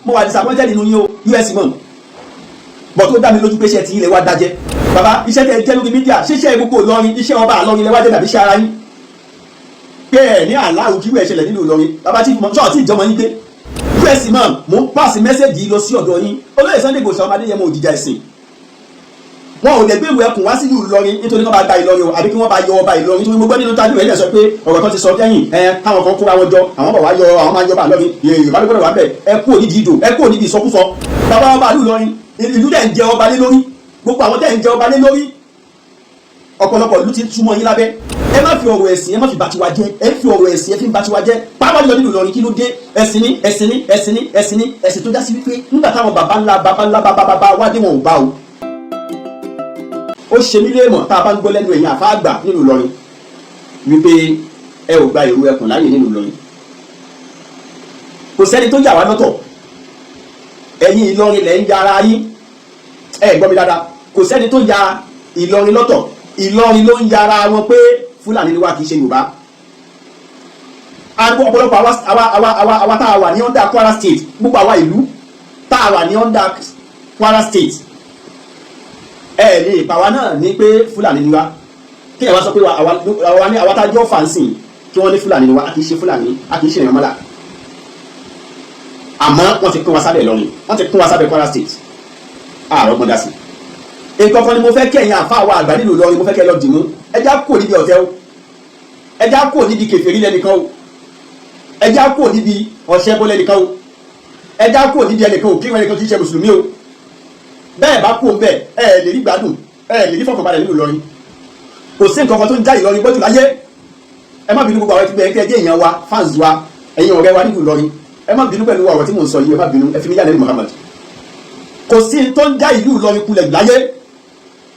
Mo wà disappointed nínú yín o, US imam, but ó dá mi lójú pé iṣẹ́ tí ilẹ̀ wa dájẹ́. Bàbá, iṣẹ́ tẹ jẹ́ lórí media, ṣíṣe gbogbo Ìlọrin, iṣẹ́ ọba Ìlọrin lẹ́wà jẹ́ tàbí iṣẹ́ ara yín, pé ẹ̀ ní aláwọ̀ kí wẹ́ẹ̀ ṣẹlẹ̀ nínú Ìlọrin? Bàbá tí ṣọ́ọ̀tì ìjọmọ yín gbé, US imam, mo ń pass message lọ sí ọ̀dọ̀ yín. Olóyè Sunday Igboho ọmọdé yẹn, mo òjìjà ẹ̀sìn, wọn ò lè gbé ìwé ẹkùn wá sílùú Ìlọrin nítorí kí wọ́n bá gba Ìlọrin o, àbí kí wọ́n bá yọ ọba Ìlọrin. Nítorí mo gbọ́ nínú tájú ẹ̀ sọ pé ọ̀rọ̀ kan ti sọ kẹ́yìn ẹ, káwọn kan kóra wọn jọ, àwọn bọ̀ wá yọ, àwọn máa yọba Ìlọrin. Yorùbá ló gbọ́dọ̀ wá bẹ̀. Ẹ kú òní ìdò, ẹ kú òní ìsọkúsọ. Bàbá ọba ìlú Ìlọrin, ìlú dẹ̀ ń jẹ ọba lé lórí, gbogbo àwọn tẹ̀ ń jẹ ọba lé lórí, ọ̀pọ̀lọpọ̀ ìlú ti túmọ̀ yín lábẹ́. Ẹ má fi ọ̀rọ̀ ẹ̀sìn, ẹ má fi bà tiwa jẹ́. Ẹ fi ọ̀rọ̀ ẹ̀sìn, ẹ fi ń bà tiwa jẹ́, pàápàá jùlọ nínú Ìlọrin. Kí ló dé? Ẹ̀sìn ní, ẹ̀sìn ní, ẹ̀sìn ní, ẹ̀sìn ní, ẹ̀sìn tó já sí wípé nígbà táwọn baba ńlá baba ńlá baba baba wá dé, wọn ò bá o. Ó ṣe mí léèmọ̀ tá a bá ń gbọ́ lẹ́nu ẹ̀yìn àfa àgbà nínú Ìlọrin wípé ẹ ò gba ìrù ẹkùn láàyè nínú Ìlọrin. Kò sẹ́ni tó yà wá lọ́tọ̀, ẹ̀yin Ìlọrin lẹ̀ ń yára yín. Ẹ gbọ́ mi dáadáa, kò sẹ́ni tó ya Ìlọrin lọ́tọ̀, Ìlọrin ló ń yára wọn pé Fúlàní ni wá, kì í ṣe Yorùbá. Àgbo ọ̀pọ̀lọpọ̀ àwa tá a wà ní under Kwara State, gbogbo àwa ìlú tá a wà ní under Kwara State, ẹ lè pa wa náà ní pé Fúlàní ni wá. Kí ẹ wá sọ pé àwa ní àwa tá a jọ fàǹsìn, kí wọ́n ní Fúlàní ni wá. A kì í ṣe Fúlàní, a kì í ṣe ìrànmọ́là, àmọ́ wọ́n ti kún wa sábẹ́ Ìlọrin, wọ́n ti kún wa sábẹ́ Kwara State. Ààrọ̀ gbọ́n dá sí nǹkan kan ni mo fẹ́ kí ẹ̀yin àfa àwa àgbà nílùú Ìlọrin, mo fẹ́ kẹ́ lọ dìmú. Ẹ já kúrò níbi ọ̀tẹ̀ o, ẹ já kúrò níbi kèfèrí lẹ́nìkan o, ẹ já kúrò níbi ọ̀ṣẹ́ bọ́ lẹ́nìkan o, ẹ já kúrò níbi ẹnìkan o, kí wọn ẹnìkan kì í ṣe mùsùlùmí o. Bẹ́ẹ̀ bá kúrò bẹ́ẹ̀, ẹ lè rí gbádùn, ẹ lè rí fọkànbalẹ̀ nílùú Ìlọrin. Kò sí nǹkan kan tó ń já Ìlọrin gbọ́dọ̀ láyé. Ẹ má bínú, gbogbo àwọn ẹgbẹ́ ẹgbẹ́ èèyàn wa, fans wa, ẹ̀yin ọ̀rẹ́ wa nílùú Ìlọrin, ẹ má bínú pẹ̀lú ọ̀rọ̀ tí mò ń sọ yìí. Ẹ má bínú, ẹ fi mí yá lẹ́nu Muhammad. Kò sí tó ń já ìlú Ìlọrin kulẹ̀ láyé.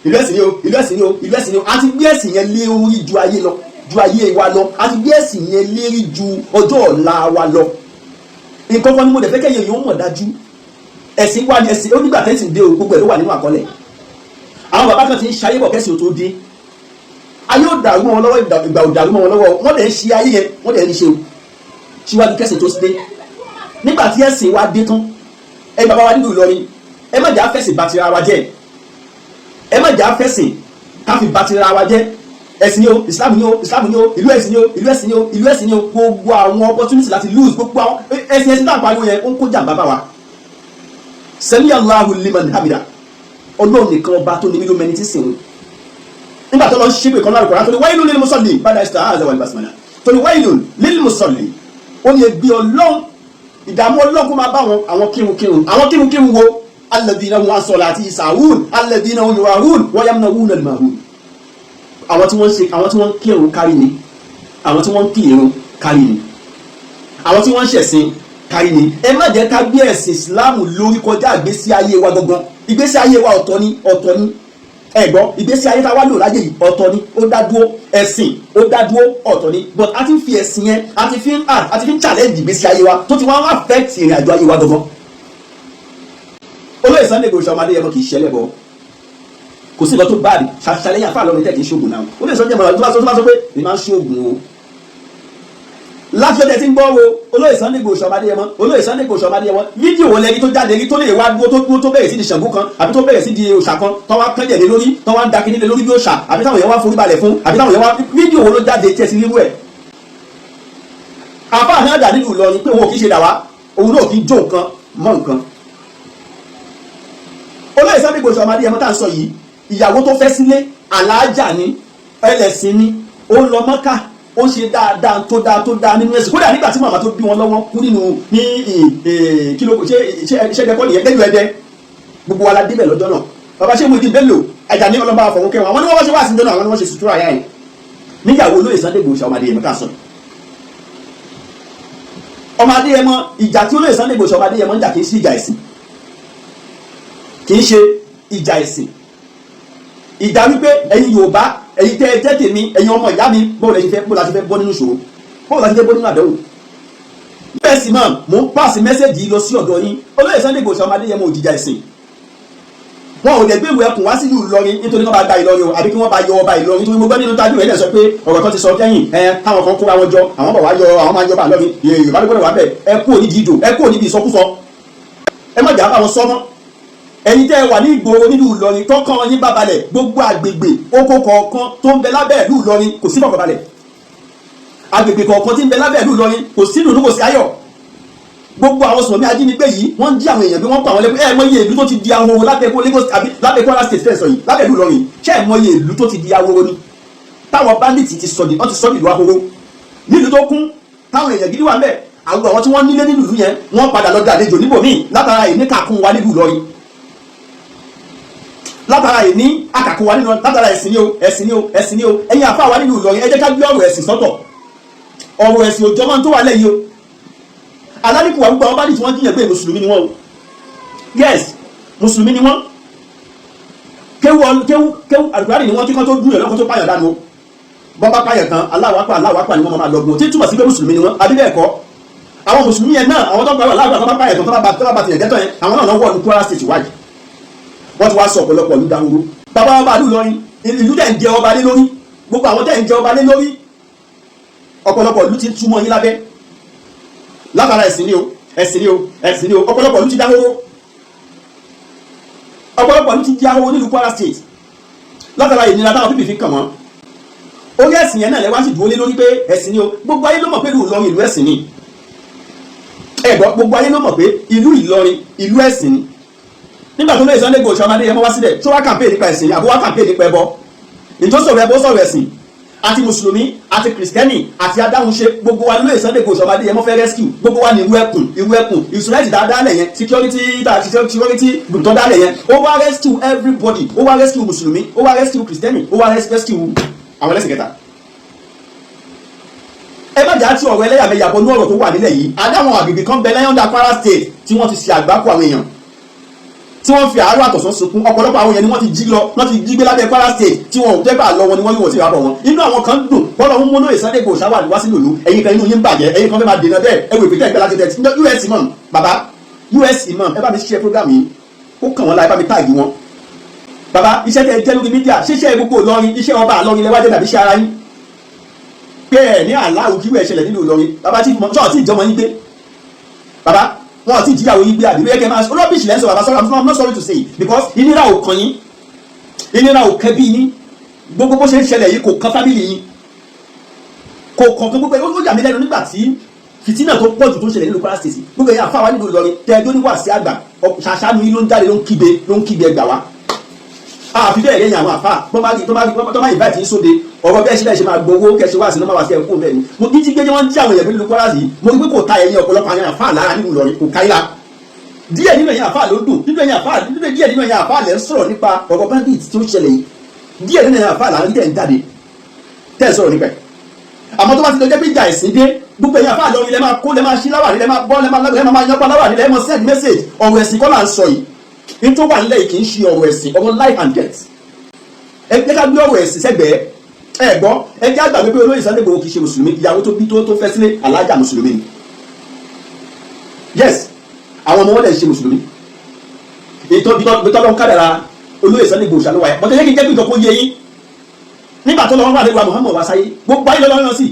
Ìlú ẹ̀sìn ni o, ìlú ẹ̀sìn ni o, ìlú ẹ̀sìn ni o. A ti gbé ẹ̀sìn yẹn lé orí ju ayé lọ, ju ayé wa lọ. A ti gbé ẹ̀sìn yẹn lérí ju ọjọ́ ọ̀la wa lọ. Nǹkan kan ni mo dẹ̀ fẹ́ kẹ́yìn èèyàn mọ̀ dájú. Ẹ̀sìn wa ni ẹ̀sìn onígbà tẹ́sìn dé o, gbogbo ẹ̀ ló wà nínú àkọọ́lẹ̀. Àwọn bàbá kan ti ń ṣayé bọ̀ kẹ́sìn tó dé. Ayé ò dàrú mọ́ wọn lọ́wọ́, ìgbà ò dàrú mọ́ wọn lọ́wọ́. Wọ́n dẹ̀ ń ṣe ayé yẹn, wọ́n dẹ̀ ń ṣe o síwájú kẹ́sìn tó dé. Nígbà tí ẹ̀sìn wa dé tán, ẹ bàbá wa nílùú Ìlọrin, ẹ má jà fẹ̀sìn bá tira wa jẹ́. Ẹ má jà fẹ̀sìn ká fi bá tira wa jẹ́. Ẹ̀sìn ni o, Islam ni o, Islam ni o, ìlú ẹ̀sìn ni o, ìlú ẹ̀sìn ni o, ìlú ẹ̀sìn ni o. Gbogbo àwọn opportunity láti lose, gbogbo àwọn ẹ̀sìn, ẹ̀sìn náà pariwo yẹn, ó ń kó jàǹbá bá wa. Sami Allahu liman hamida. Ọlọ́run nìkan, ọba tó ní mí, ló mẹni tí sìn wọn. Nígbà tó lọ ṣépè kan lárúkọ tó ní wailun lil musalli bada isti'aza wal basmala, tó ní wailun lil musalli, ó ní ebi Ọlọ́run, ìdààmú Ọlọ́run kó máa bá wọn, àwọn kírunkírun. Àwọn kírunkírun wo? Alladhina hum an salati sahun, alladhina hum yura'un wa yamna'una al-ma'un. Àwọn tí wọ́n ṣe, àwọn tí wọ́n ń kírun kárí ni, àwọn tí wọ́n ń kírun kárí ni, àwọn tí wọ́n ń ṣẹ̀sìn kárí ni. Ẹ má jẹ́ ká gbé ẹ̀sìn Islam lórí kọjá ìgbésí ayé wa gangan. Ìgbésí ayé wa ọ̀tọ̀ ni, ọ̀tọ̀ ni. Ẹ gbọ́, ìgbésí ayé tá a wá lò láyé yìí, ọ̀tọ̀ ni, ó dá dúró. Ẹ̀sìn ó dá dúró, ọ̀tọ̀ ni. But a ti ń fi ẹ̀sìn yẹn, a ti fi ń challenge ìgbésí ayé wa, tó ti wá ń affect ìrìn àjò ayé wa gangan. Olóyè Sunday Igboho ọmọdé yẹn kì í ṣẹlẹ̀ bọ̀, kò sí nǹkan tó báàdì ṣàṣàlẹ́yìn àfáà lọ́run tẹ̀ kì í ṣoògùn náà. Olóyè Sunday Igboho tó bá sọ pé èmi máa ń ṣoògùn o, láti ọjọ́ tí ń gbọ́ wo olóyè Sunday Igboho ọmọdé yẹn mọ́, olóyè Sunday Igboho ọmọdé yẹn mọ́, fídíò wo lẹ́ni tó jáde rí tó lè wá dúró, tó dúró, tó bẹ̀rẹ̀ sí di Ṣàngó kan, àbí tó bẹ̀rẹ̀ sí di òòṣà kan, tó wá kánjẹ̀ lé lórí, tó wá ń da kíní lé lórí bí òòṣà, àbí táwọn yẹn wá forí balẹ̀ fún, àbí táwọn yẹn wá? Fídíò wo ló jáde tí ẹ ti rírú ẹ̀? Àfáà náà dà nílùú Ìlọrin pé òun ò kì í ṣe dàwá, òun náà kì í jó nǹkan mọ́ nǹkan. Olóyè Sunday Igboho ọmọdé yẹn mọ́ tá à ń sọ yìí, ìyàwó tó fẹ́ sílé, aláàjà ni, ẹlẹ́sìn ni, ó ń lọ Mọ́kà, ó ń ṣe dáadáa tó dáa tó dáa nínú ẹ̀sìn. Kódà nígbà tí màmá tó bí wọn lọ́wọ́ kú nínú ní kí ló ṣe ṣe ẹ̀dẹ́kọ́ nìyẹn lẹ́nu ẹ̀dẹ́, gbogbo wa la débẹ̀ lọ́jọ́ náà. Bàbá ṣé Muyideen Bello ẹ̀jà ní ọlọ́ba àfọwọ́ kẹwọn, àwọn ni wọ́n ṣe wá sí ìjọ náà, àwọn ni wọ́n ṣe sutura ayá yẹn níyàwó olóyè Sunday Igboho ọmọdé yẹn ká sọ ọmọdé yẹn mọ. Ìjà tí olóyè Sunday Igboho ọmọdé yẹn mọ ń jà kì í ṣe ìjà ẹ̀sìn, kì í ṣe ìjà ẹ̀sìn. Ìjà wípé ẹ̀yin Yorùbá, ẹ̀yin tẹ́ ẹ jẹ́ tèmi, ẹ̀yin ọmọ ìyá mi, báwo la ṣe fẹ́, báwo la ṣe fẹ́ bọ́ nínú ìṣòro, báwo la ṣe fẹ́ bọ́ nínú àdánwò? Bẹ́ẹ̀ sì máa mò ń pass message lọ sí ọ̀dọ̀ yín. Olóyè Sunday Igboho ọmọdé yẹn mọ òjìjà ẹ̀sìn, wọn ò lè gbé ìwé ẹkùn wá sílùú Ìlọrin nítorí kí wọ́n bá gba Ìlọrin o, àbí kí wọ́n bá yọ ọba Ìlọrin. Nítorí mo gbọ́ nínú tájú ẹ̀ sọ pé ọ̀rọ̀ kan ti sọ kẹ́yìn ẹ, táwọn kan kóra wọn jọ, àwọn bọ̀ wá yọ, àwọn máa yọba Ìlọrin. Yorùbá ló gbọ́dọ̀ wá bẹ̀. Ẹ kú òní ìdò, ẹ kú òní ibi ìsọkúsọ. Ẹ má jà bá wọn sọmọ́. Ẹ̀yin tẹ́ ẹ wà ní ìgboro nílùú Ìlọrin, tọkàn yín bá balẹ̀, gbogbo àgbègbè oko kọ̀ọ̀kan tó ń bẹ lábẹ́ ìlú Ìlọrin, kò sí fọkànbalẹ̀. Agbègbè kọ̀ọ̀kan tí ń bẹ lábẹ́ ìlú Ìlọrin, kò sí ìdùnnú, kò sí ayọ̀. Gbogbo àwọn sọ̀rọ̀ ajínigbé yìí, wọ́n ń jí àwọn èèyàn bí wọ́n pa àwọn lẹ́kọ̀ọ́. Ẹ mọye ìlú tó ti di ahoro lábẹ́ kó Lagos àbí lábẹ́ Kwara State fẹ́ sọ yìí, lábẹ́ ìlú Ìlọrin? Ṣé ẹ mọye ìlú tó ti di ahoro ni, táwọn bandits ti sọ di, wọ́n ti sọ di ìlú ahoro, nílùú tó kún táwọn èèyàn gidi wà ń bẹ̀? Àwọn tí wọ́n nílé nílùú ìlú yẹn, wọ́n padà lọ gbàlejò níbòmíì látara ìníkàkún wa nílùú Ìlọrin, látara ìní àkàkùn wa nínú, látara ẹ̀sìn ni o, ẹ̀sìn ni o, ẹ̀sìn ni o. Ẹ̀yin àfa wa nílùú Ìlọrin, ẹ jẹ́ ká gbé ọ̀rọ̀ ẹ̀sìn sọ́tọ̀. Ọ̀rọ̀ ẹ̀sìn òjò máa ń tó wà lẹ́yìn o. Alálìkù wà, gbogbo àwọn bá ní tí wọ́n jíyàn gbé, mùsùlùmí ni wọ́n o. Yes, mùsùlùmí ni wọ́n. Kéwú kéwú kéwú àlùkùránì ni wọ́n kíkọ́ tó dúró lọ́kọ́ tó pààyàn dànù o. Bọ́ bá pààyàn tán, Allahu Akbar, Allahu Akbar ni wọ́n máa lọ́gbọ̀n, tí túmọ̀ sí pé mùsùlùmí ni wọ́n, àbí bẹ́ẹ̀ kọ́? Àwọn mùsùlùmí yẹn náà, àwọn tó ń pààyàn Allahu Akbar, tó bá pààyàn tán, tó bá tìyàn jẹ́tọ̀ yẹn, àwọn náà wọ̀ ní Kwara State wáyé. Wọ́n ti wá sọ ọ̀pọ̀lọpọ̀ ìlú dahoro. Bàbá ọba ìlú Ìlọrin, ìlú tẹ̀ ń jẹ ọba lé lórí, gbogbo àwọn tẹ̀ ń jẹ ọba lé lórí, ọ̀pọ̀lọpọ̀ ìlú ti túmọ̀ yín lábẹ́ látara ẹ̀sìn ni o, ẹ̀sìn ni o, ẹ̀sìn ni o. Ọ̀pọ̀lọpọ̀ ìlú ti dahoro, ọ̀pọ̀lọpọ̀ ìlú ti di ahoro nílùú Kwara State látara ìnira táwọn pípì fi kàn wọ́n. Orí ẹ̀sìn yẹn náà lẹ́wọ́n sì dúró lé lórí pé ẹ̀sìn ni o. Gbogbo ayé ló mọ̀ pé ìlú Ìlọrin, ìlú ẹ̀sìn ni. Ẹ gbọ́, gbogbo ayé ló mọ̀ pé ìlú Ìlọrin, ìlú ẹ̀sìn ni. Nígbà tó lóye Sunday Igboho ọmọdé yẹn mọ́ wá síbẹ̀, tó wá campaign nípa ẹ̀sìn àbó wá campaign nípa ẹbọ? Ìjọ sọ̀rọ̀ ẹbọ, sọ̀rọ̀ ẹ̀sìn. Àti mùsùlùmí àti kìrìsìtẹ́nì àti adáhunṣe, gbogbo wa lóye Sunday Igboho ọmọdé yẹn mọ́ fẹ́ rescue. Gbogbo wa ní irú ẹkùn, irú ẹkùn ìsúnáìtì dáadáa lẹ̀ yẹn, security security group tó dálẹ̀ yẹn, ó wá rescue everybody. Ó wá rescue mùsùlùmí, ó wá rescue kìrìsìtẹ́nì, ó wá rescue àwọn ẹlẹ́sìn kẹta. Ẹ má jà tí ọ̀rọ̀ ẹlẹ́yàmẹ̀yà bọ̀ ní ọ̀rọ̀ tó wà nílẹ̀ yìí. Adáwọn àgbègbè kan bẹ lẹ́yìn under Kwara State tí wọ́n ti ṣe àgbákò àwọn èèyàn, tí wọ́n fi àárọ̀ àtọ̀sán sunkún. Ọ̀pọ̀lọpọ̀ àwọn èèyàn ni wọ́n ti jí lọ, wọ́n ti jí gbé lábẹ́ Kwara State, tí wọ́n ò jẹ́ bá lọ wọn ni wọ́n yóò sí ìwà bọ̀ wọn. Inú àwọn kan dùn bọ́lá ń múlò Sunday Igboho ṣáwà wá sí lòlú. Ẹ̀yin kan, inú yín bàjẹ́, ẹ̀yin kan fẹ́ máa dènà bẹ́ẹ̀. Ẹ wò ìpìtẹ́ ìgbẹ́ láti tẹ̀ US imam, bàbá US imam, ẹ bá mi ṣiṣẹ́ program yìí, ó kàn wọ́n la, ẹ bá mi tag wọn. Bàbá, iṣẹ́ tẹ jẹ́ lórí media, ṣíṣe gbogbo Ìlọrin, iṣẹ́ ọba Ìlọrin lẹ́wájẹ́ tàbí iṣẹ́ ara yín pé ẹ̀ ní aláwọ̀ kí wọ́n ṣẹlẹ̀ nínú Ìlọrin? Bàbá tí ṣọ́ọ̀ tí ìjọmọ yín gbé, bàbá, wọn ò tí ìjìyàwó yín gbé, àbí bẹ́ẹ̀ kẹ́ máa rubbish lẹ́sọ̀? Bàbá, sorry, I'm not sorry to say, because ìnira ò kàn yín, ìnira ò kẹ́ bí yín. Gbogbo bó ṣe ń ṣẹlẹ̀ yìí kò kan family yín, kò kàn kan gbogbo. Ó yà mí lẹ́nu nígbà tí fìtínà tó pọ̀ jù tó ń ṣẹlẹ̀ nínú Kwara State, gbogbo ẹ̀yà àfáwá nínú Ìlọrin tẹ́ẹ̀dó ní wàásí àgbà, ṣàṣàánú yín ló ń jáde, ló ń kígbe, ló ń kígbe ẹgbà wá. Àfi bẹ́ẹ̀ lẹ́yìn àwọn àfáà tó bá invite yín sóde, ọ̀rọ̀ bẹ́ẹ̀ ṣe máa gbowó kẹ́ṣe wá sí ló máa wá sí ẹ̀kú bẹ́ẹ̀ ni. Mo kí jí gbé wọ́n jí àwọn èèyàn nínú Kwara yìí, mo rí pé kò ta ẹ̀yìn ọ̀pọ̀lọpọ̀ àwọn àfáà lára nínú Ìlọrin, kò káyà. Díẹ̀ nínú ẹ̀yìn àfáà ló dùn nínú ẹ̀yìn àfáà nínú, díẹ̀ nínú ẹ̀yìn àfáà lẹ́ ń sọ̀rọ̀ nípa ọ̀rọ̀ bandit tí ó ṣẹlẹ̀ yìí. Díẹ̀ nínú ẹ̀yìn àfáà là ń tẹ̀ ń jáde tẹ̀ ń sọ̀rọ̀ nípa ẹ̀. Àmọ́ tó bá ti lọ jẹ́ pé ìjà ẹ̀sìn dé, gbogbo ẹ̀yìn àfáà lọ́rin lẹ́ máa kó, lẹ́ máa ṣí láwàní, lẹ́ máa bọ́, lẹ́ máa lẹ́ máa yanpa láwàní, lẹ́ máa send message. Ọ̀rọ̀ ẹ̀sìn kọ́ là ń sọ yìí. Ní tó wà nílẹ̀ yìí kì í ṣe ọ̀rọ̀ ẹ̀sìn, ọ̀rọ̀ life and death. Ẹ jẹ́ ká gbé ọ̀rọ̀ ẹ̀sìn sẹ́gbẹ̀ẹ́. Ẹ gbọ́, ẹ jẹ́ àgbàgbé pé olóyè Sunday Igboho kì í ṣe mùsùlùmí. Ìyàwó tó bí, tó fẹ́ sílé, alájà mùsùlùmí ni. Yes, àwọn ọmọ wọn lè ṣe mùsùlùmí. Ètò ìtọ́lọ́ kádàrà olóyè Sunday Igboho ṣàlùwà ẹ̀ bọ́tẹ́ yẹ kí n jẹ́ kí nǹkan kó yé yín. Nígbà tó lọ́wọ́ wà nígbà Muhammad wá sáyé, gbogbo ayé lọ́lọ́run sí,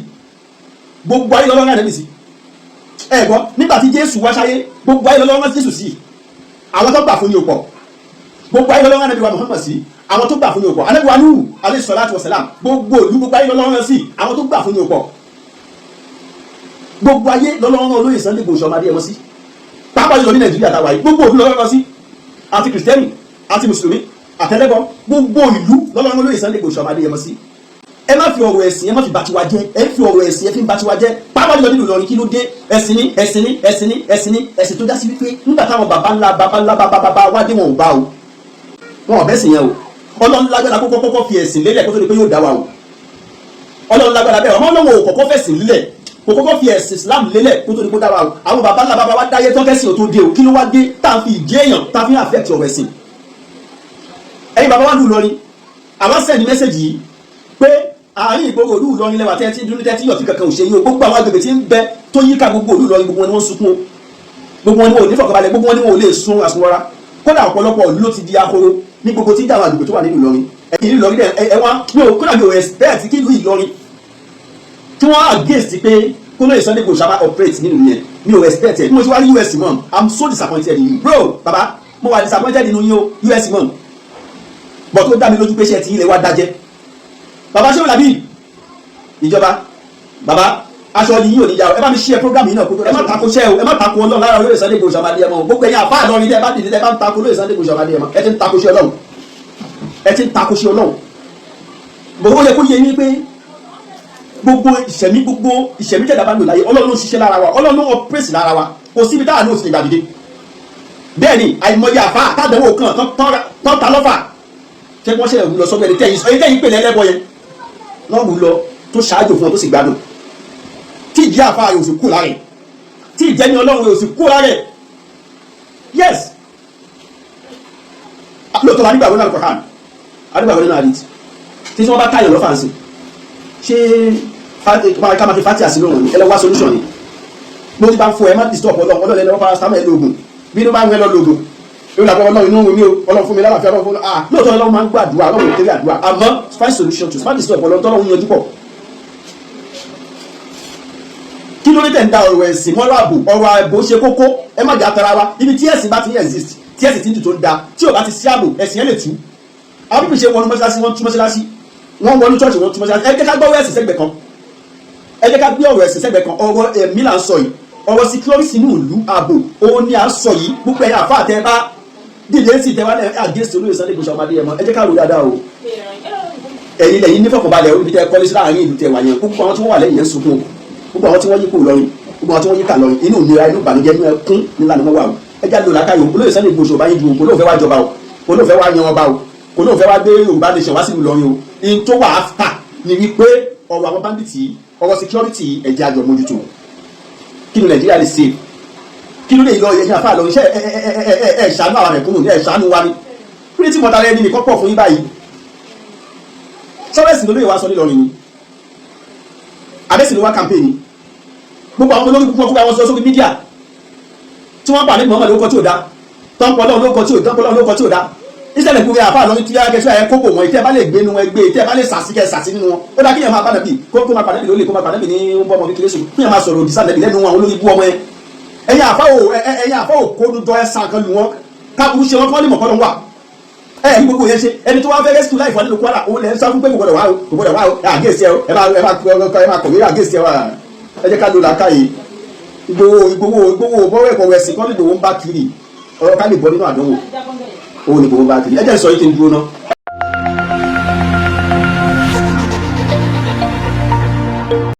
gbogbo ayé lọ́lọ́run àdébì sí. Ẹ gbọ́, nígbà tí Jésù wá sáyé, gbogbo ayé lọ́lọ́run Jésù sí, àwọn tó gbà fún ní òpọ̀. Gbogbo ayé lọ́lọ́run ànábì wa Muhammad sí, àwọn tó gbà fún ní òpọ̀. Ànábì wa Nuhu alayhi salatu wasalam, gbogbo ìlú, gbogbo ayé lọ́lọ́run sí, àwọn tó gbà fún ní òpọ̀. Gbogbo ayé lọ́lọ́run olóyè Sunday Igboho ọmọdé ẹmọ sí, pàápàá jùlọ ní Nàìjíríà táwa yìí, gbogbo ìlú lọ́lọ́run sí, àti kìrìsìtẹ́nì àti mùsùlùmí àtẹlẹ́bọ, gbogbo ìlú lọ́lọ́run olóyè Sunday Igboho ọmọdé ẹmọ sí. Ẹ má fi ọ̀rọ̀ ẹ̀sìn, ẹ má fi bà tiwa jẹ́. Ẹ fi ọ̀rọ̀ ẹ̀sìn, ẹ fi ń bà tiwa jẹ́, pàápàá jùlọ nínú Ìlọrin. Kí ló dé? Ẹ̀sìn ní, ẹ̀sìn ní, ẹ̀sìn ní, ẹ̀sìn ní, ẹ̀sìn tó já sí wípé nígbà táwọn baba ńlá baba ńlá baba baba wá dé, wọn ò bá o, wọn ò bẹ́sìn yẹn o. Ọlọ́run lágbára kókó kọ́kọ́ fi ẹ̀sìn lélẹ̀ kó tó di pé yóò dá wa o. Ọlọ́run lágbára bẹ́ẹ̀. Ọmọ Ọlọ́run ò kọ́kọ́ fẹ̀sìn lélẹ̀, kò kọ́kọ́ fi ẹ̀sìn Islam lélẹ̀ kó tó di kó dá wa o. Àwọn baba ńlá baba wa dáyé tọ́kẹ́sìn ò tó dé o. Kí ló wá dé tá à ń fi ìjẹ́ èèyàn, tá a fi ń affect ọ̀rọ̀ ẹ̀sìn? Ẹ̀yin baba wa lù lọrin, àwọn send message yìí pé àárín ìgboro ìlú Ìlọrin lẹ́wà tẹ́tí dúró tẹ́tí yọ̀ tí kankan ò ṣe yín o. Gbogbo àwọn agbègbè tí ń bẹ tó yíká gbogbo ìlú Ìlọrin, gbogbo wọn ni wọ́n sunkún o. Gbogbo wọn ni wọn ò ní fọkànbalẹ̀, gbogbo wọn ni wọn ò lè sun àsunwọra. Kódà ọ̀pọ̀lọpọ̀ ìlú ló ti di ahoro ní gbogbo tí ń dá àwọn àgbègbè tó wà nínú Ìlọrin. Ẹ̀yìn ìlú Ìlọrin ẹ wá mi ò, kódà mi ò expect kí ìlú Ìlọrin tí wọ́n against pé Kó lóye Sunday Igboho sábà operate nínú yẹn, mi ò respect ẹ. Bí mo ti wá ní US imam, I'm so disappointed in you, bro. Baba, mo wà disappointed nínú yín o, US imam, but ó dá mi lójú pé ṣe ti ilẹ̀ wa dájẹ́. Baba, ṣé o làbí ìjọba? Baba, aṣọ yìí yóò níjà o. Ẹ bá mi share program yìí náà kó tó. Ẹ má tako ṣẹ́ o, ẹ má tako Ọlọ́run lára olóyè Sunday Igboho ṣàmàdí ẹ mọ́. Gbogbo ẹ̀yin àfáà lọ́rin, tẹ́ ẹ bá dìde, tẹ́ ẹ bá ń tako olóyè Sunday Igboho ṣàmàdí ẹ mọ́, ẹ ti ń tako ṣẹ́ Ọlọ́run, ẹ ti ń tako ṣẹ́ Ọlọ́run. Bò ó yẹ kó yẹ yín pé gbogbo ìṣẹ̀mí tẹ̀dá bá ń lò láyé, Ọlọ́run ló ń ṣiṣẹ́ lára wa, Ọlọ́run ló ń operate lára wa. Kò síbi táà ní òsì lè gbà dìde. Bẹ́ẹ̀ ni àìmọye àfáà tàdánwò kan tán ta lọ́fà, ṣé wọ́n ṣe lọ sọ́dọ̀ ẹni tẹ́yìn pè lẹ́lẹ́bọ yẹn lọ́rùn lọ, tó ṣáájú fún ọ, tó sì gbádùn, tí ìjẹ́ àfáà yóò sì kú lára ẹ̀, tí ìjẹ́ ní Ọlọ́run yóò sì kú lára ẹ̀. Yes, lóòótọ́ la nígbàgbọ́ náà Al-Qur'an, adúgbàgbọ́ nínú hadith. Tí wọ́n bá táyọ̀ lọ́fà ń sìn, ṣé ká máa fi fatia sí lóhùn? Ẹ lọ wá solution ni. Bó ti bá ń fọ, ẹ má disturb Ọlọ́run. Ọlọ́run ẹ lọ́wọ́ paracetamol, ẹ lóògùn. Bí inú bá ń rẹ, lọ lóògùn. Yóò dàgbọ́ Ọlọ́run, inú mi o, Ọlọ́run fún mi lálàáfíà, Ọlọ́run fún mi. Ah, lóòótọ́ Ọlọ́run máa ń gbàdúrà, Ọlọ́run ò kéré àdúrà, àmọ́ find solution to má disturb Ọlọ́run, tọ́lọ́run yanjú pọ̀. Kí ló dé tẹ̀ ń da ọ̀rọ̀ ẹ̀sìn mọ́rọ̀ ààbò? Ọ̀rọ̀ ààbò ṣe kókó, ẹ má jà tara wa. Ibi tí ẹ̀sìn bá ti exist, tí ẹ̀sìn ti ń tù tó ń da, tí ò bá ti sí ààbò, ẹ̀sìn yẹn lè tú. Àwọn pípì ṣe wọnú mọ́ṣáláṣí, wọ́n tú mọ́ṣáláṣí, wọ́n wọnú church, wọ́n tú mọ́ṣáláṣí. Ẹ jẹ́ ká gbọ́rọ̀ ẹ̀sìn sẹ́gbẹ̀ kan, ẹ jẹ́ ká gbé ọ̀rọ̀ ẹ̀sìn sẹ́gbẹ̀ kan. Ọ̀rọ̀ ẹ̀mí là ń sọ yìí, ọ̀rọ̀ security inú ìlú, ààbò òun ni à ń sọ yìí. Gbogbo ẹ̀yin àfáà tẹ́ bá dìde sí tẹ́ wá lẹ́ against olóyè Sunday Igboho ọmọdé ẹ̀ mọ́, ẹ jẹ́ ká rò dáadáa o. Ẹ̀yin lẹ́yìn nífọ̀kànbalẹ̀ orí tẹ́ kọ́lé sí láàrin ìlú tẹ́ wà yẹn. Gbogbo àwọn tí wọ́n wà lẹ́yìn yẹn ń sunkún o. Gbogbo àwọn tí wọ́n yí kó lọrin, gbogbo àwọn tí wọ́n yí kà lọrin, inú ìnira, inú ìbànújẹ́, inú ẹkún nílá ni wọ́n wà o. Ẹ já lò lákàyò. Olóyè Sunday Igboho bá yín ju kò lóun fẹ́ wá jọba o, kò lóun fẹ́ wá yan ọba o, kò lóun fẹ́ wá gbé Yorùbá nation wá sílùú Ìlọrin o. In tó wà after ni wípé ọ̀rọ̀ àwọn bandits, ọ̀rọ̀ security, ẹ̀jẹ̀ àjọ mójútó. Kí ni Nàìjíríà lè ṣe? Kí ló lè lọ? Ẹ̀yìn àfáà lọ iṣẹ́ ẹ ẹ ẹ ẹ ṣàánú àwọn mẹ̀kúnnù ní, ẹ ṣàánú wa ni. Kí ni tí mọ̀tàlẹ́ ẹni nìkan pọ̀ fún yín báyìí? Sọ́rẹ́sì ló lè wá sọ nílọrin ni, àbẹ́sì ló wá campaign ni. Gbogbo àwọn olórí púpọ̀ àwọn sọ sórí media tí wọ́n pàdé Muhammad lórúkọ tí ò dá, tọ́pọ̀ Ọlọ́run lórúkọ tí ò dá, Ọlọ́run lórúkọ tí ò dá. Ìṣẹ̀lẹ̀ kúrẹ́ àfáà lọ́ní tí yára kẹsí kókò wọn. Ìtẹ́ bá lè gbé nu wọn gbé, ìtẹ́ bá lè sàsí kẹ sàsí nínú wọn. Ó dá kíyàn máa bá nàbì kó máa pàdé lólè, kó máa pàdé ní ń bọ́ ọmọ kékeré sùn, kíyàn máa sọ̀rọ̀ òdì sànẹ́bì lẹ́nu wọn, àwọn olórí bú ọmọ ẹ. Ẹ̀yin àfáà ò kó dọ́ ẹ sàn kan lù wọn, káàkiri ṣe wọn kọ́ lè mọ̀ kọ́ ló ń wà. Ẹ ní gbogbo yẹn ṣe ẹni tó wá fẹ́ rescue life wọn nínú Kwara, òun lẹ́ ń sá fún pé kò gbọdọ̀ wá o, kò gbọdọ̀ wá o, àgẹ́sì ẹ o, ẹ máa kọ̀wé àgẹ́sì ẹ wá. Ẹ jẹ́ ká lò làákàyè. Ìgbòho, Ìgbòho, Ìgbòho bọ́wọ́ ẹ̀kọ́ rẹ̀ sí kọ́ lè Ìgbòho ń bá kiri. Ọ̀rọ̀ ká lè bọ́ nínú àdánwò òun ni Ìgbòho ń bá kiri. Ẹ jẹ́ sọ yìí kí n dúró ná. Ẹ